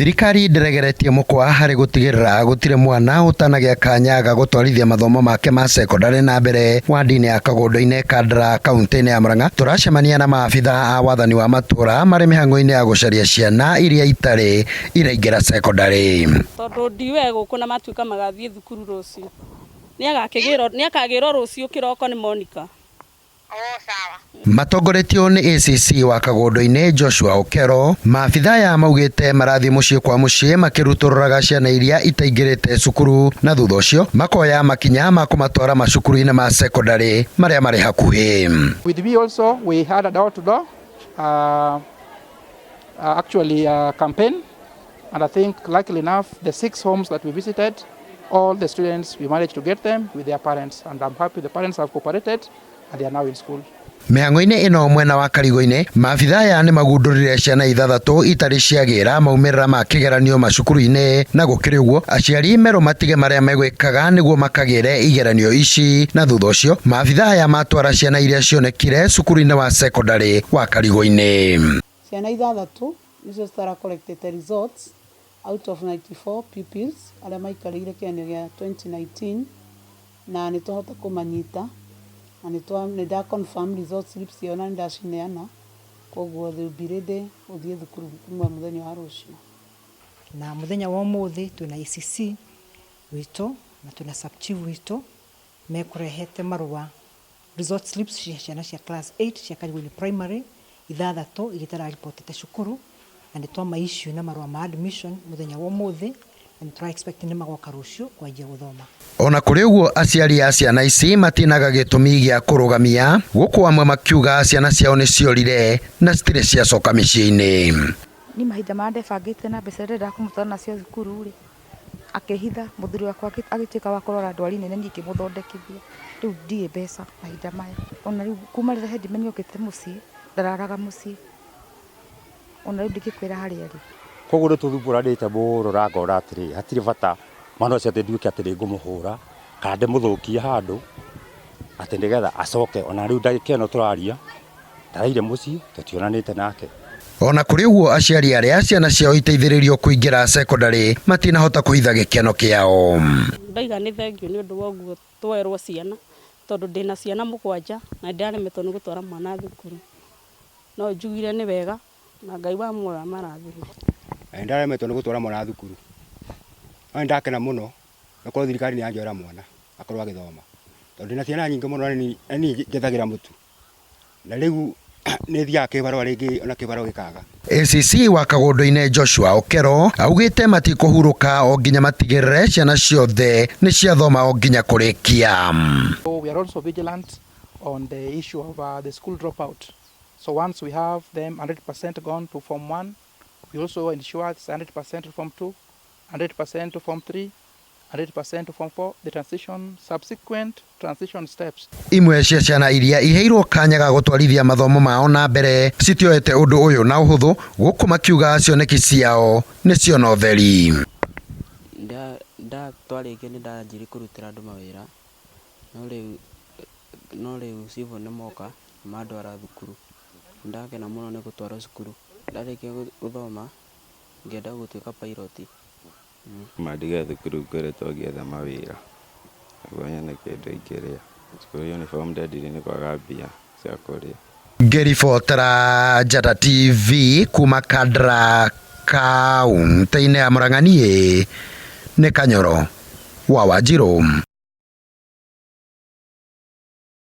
Thirikari ndĩregeretie mũkwa harĩ gũtigĩrĩra gũtirĩ mwana ũtanagĩa kanya ga gũtwarithia mathomo make ma cekondarĩ na mbere wandi-inĩ ya Kagũndũ-inĩ Kandara kaunti-inĩ ya Murang'a. Tũracemania na maabitha a wathani wa matũra marĩ mĩhang'o-inĩ ya gũcaria ciana iria itarĩ iraingĩra cekondarĩ. Tondũ ndiwe gũkũ na matuĩka magathiĩ thukuru rũciũ. Nĩakagĩrwo rũciũ kĩroko nĩ Monica. Matongoretio nĩ ACC wa Kagũndũ-inĩ Joshua Okero, maabitha aya maugĩte marathiĩ mũciĩ kwa mũciĩ makĩrutũrũraga ciana iria itaingĩrĩte cukuru na thutha ũcio makoya makinya ma kũmatwara macukuru-inĩ ma cekondarĩ marĩa marĩ hakuhĩ. With me also, we had a door-to-door actually campaign, and I think luckily enough, the 6 homes that we visited, all the students, we managed to get them with their parents, and I'm happy the parents have cooperated and they are now in school. Mĩhang'o-inĩ ĩno mwena wa Karigũ-inĩ, maabitha aya nĩ magundũrire ciana 6 itarĩ ciagĩra maumĩrĩra ma kĩgeranio macukuru-inĩ, na gũkĩrĩ ũguo aciari merwo matige marĩa megwĩkaga nĩguo makagĩre igeranio ici, na thutha ũcio maabitha aya matwara ciana iria cionekire cukuru-inĩ wa cekondarĩ wa Karigũ-inĩ. Ciana 6 nicio citara collected results out of 94 pupils arĩa maikarĩire kĩgeranio gĩa 2019, na nĩ twahota kũmanyita na nĩ nda confirm results slips ciao na nĩ ndacineana, koguo they will be ready gũthiĩ thukuru kuma mũthenya wa rũciũ. Na mũthenya wa ũmũthĩ twĩna ACC witũ na twĩna sub chief witũ mekũrehete marũa result slips cia ciana cia class 8 cia Karigũ-inĩ Primary 6 iria itararipotete cukuru, na nĩ twama issue na marũa ma admission mũthenya wa ũmũthĩ, na nĩ tũra expect nĩ magoka rũciũ kwanjia gũthoma. Ona kũrĩ ũguo aciari a ciana ici matinaga gĩtũmi gĩa kũrũgamia, gũkũ amwe makiuga ciana ciao nĩ ciorire na citirĩ ciacoka mĩciĩ-inĩ. Ni mahinda marĩa ndebangĩte na mbeca iria ndendaga kũmũtwara nacio thukuru rĩ, akĩhitha mũthuri wakwa agĩtuĩka wa kũrwara ndwari nene, niĩ ngĩmũthondekithia. Rĩu ndirĩ mbeca mahinda maya. Ona rĩu kuma rĩrĩa headman okĩte mũciĩ, ndararaga mũciĩ. Ona rĩu ndingĩkwĩra harĩa arĩ. Koguo nĩ tũthumbũranĩte mũno na ngona atĩrĩ hatirĩ bata mwana ũcio atĩ nduĩke atĩ nĩngũmũhũra kana ndĩmũthũkie handũ atĩ nĩgetha acoke. Ona rĩu ndagĩka ĩno tũraria ndaraire mũciĩ tũtionanĩte nake. Ona kũrĩ ũguo aciari arĩa ciana ciao iteithĩrĩirio kũingĩra cekondarĩ matinahota kũhitha gĩkeno kĩao. Ndaiga nĩ thengiũ nĩ ũndũ wa ũguo twerwo ciana, tondũ ndĩna ciana 7 na ndĩraremetwo nĩ gũtwara mwana thukuru. No njugire nĩ wega na Ngai wa muoyo amarathime. Na nĩndaremetwo nĩ gũtwara mwana thukuru. No nĩndakena mũno nĩ thirikari nĩ yanjoera mwana akorwo agĩthoma. Tondũ ndĩna ciana nyingĩ mũno na niĩ njethagĩra mũtu. Na rĩu nĩ thiaga kĩbarũa rĩngĩ ona kĩbarũa gĩkaga. ACC wa Kagũndũ-inĩ Joshua Okero augĩte matikũhurũka o nginya matigĩrĩre ciana ciothe nĩ ciathoma o nginya kũrĩkia. So we are also vigilant on the issue of the school dropout. So once we have them 100% gone to Form 1, we also ensure it's 100% to Form 2, 100% to Form 3, 100% to Form 4, the transition, subsequent transition steps. Imwe cia ciana iria iheirwo kanya ga gũtwarithia mathomo mao na mbere citioete ũndũ ũyũ na ũhũthũ, gũkũ makiuga cioneki ciao nĩ ciona ũtheri. Ndatwarĩkia nĩ ndanjirie kũrutĩra andũ mawĩra, no rĩu cibũ nĩ moka mandwara thukuru. Ndakena mũno nĩ gũtwarwo cukuru. Ndarĩkia gũthoma ngĩenda gũtuĩka pilot. Mandige thukuru ngoretwo ngĩetha mawĩra nĩguo nyone kĩndũ ingĩrĩa. Cukuru uniform ndendirie nĩ kwaga mbia cia kũrĩa. Ngĩribotera Njata TV kuma Kandara kaunti-inĩ ya Murang'a, niĩ nĩ Kanyoro wa Wanjirũ.